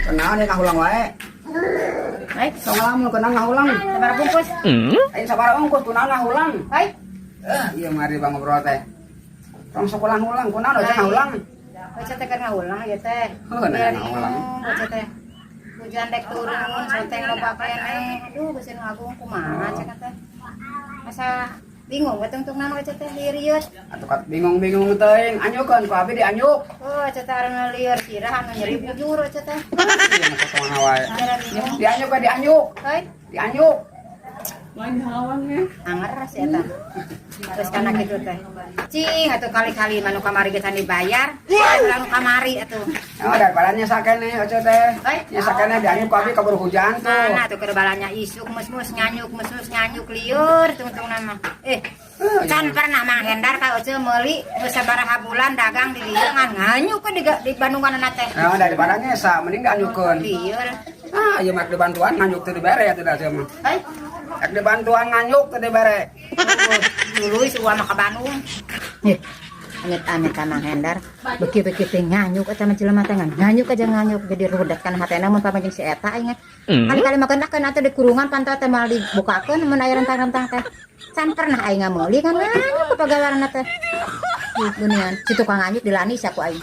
Kunaon ya ngahulang wae? Baik. Sok ngalamun kunaon ngahulang? Sabaraha bungkus? Ayo sabaraha ongkos kunaon ngahulang? Baik. Eh, iya mari bang ngobrol teh. Tong sok ulang-ulang kunaon aja ngahulang? Oce teh keur ngahulang ieu teh. Oh, nah, Biar ngahulang. bingung oce teh. Hujan dek turun, sonteng loba keneh. Aduh, Gusti nu agung kumaha cek teh. Asa bingung we tungtung nama oce teh lieur. Atuh kat bingung-bingung teuing, anyukeun ku abi dianyuk. Oh, oce teh anu lieur sirah anu nyeri bujur oce teh. Iya masa kumaha wae. Gara bingung. Dianyuk we dianyuk. Hei, Dianyuk. Anger si eta. Terus kana kitu teh. Cing atuh kali-kali manu kamari geus dibayar. Ulang kamari atuh. Oh, daripada nyesa keneh oce teh. Baik. Nyesa keneh dianyuk ku abi kaburu hujan tuh. Mana tuh keur balanya isuk mus-mus nganyuk mus-mus nganyuk lieur tungtung nama. Eh, can pernah Mang Hendar ka oce meuli geus sabaraha bulan dagang di dieu ngan nganyuk ke di Bandungan teh. Nah, daripada nyesa mending dianyukeun. Lieur. Ah, ieu mah dibantuan nganyuk teu dibere atuh da mah. Hei, Rek dibantuan nganyuk teu dibere. Dulu si mah ka Bandung. Eh, amit-amit ka Mang Hendar. Beki-beki teh nganyuk eta mah jelema teh nganyuk aja nganyuk jadi rudet kan hatena mun pamajeng si eta aing. Kali-kali makan kan atuh di kurungan pantau teh moal dibukakeun mun aya rentang-rentang teh. Can pernah aing ngameuli kan nganyuk ke pagaweanna teh. Ih, geuningan si tukang nganyuk dilani ku aing.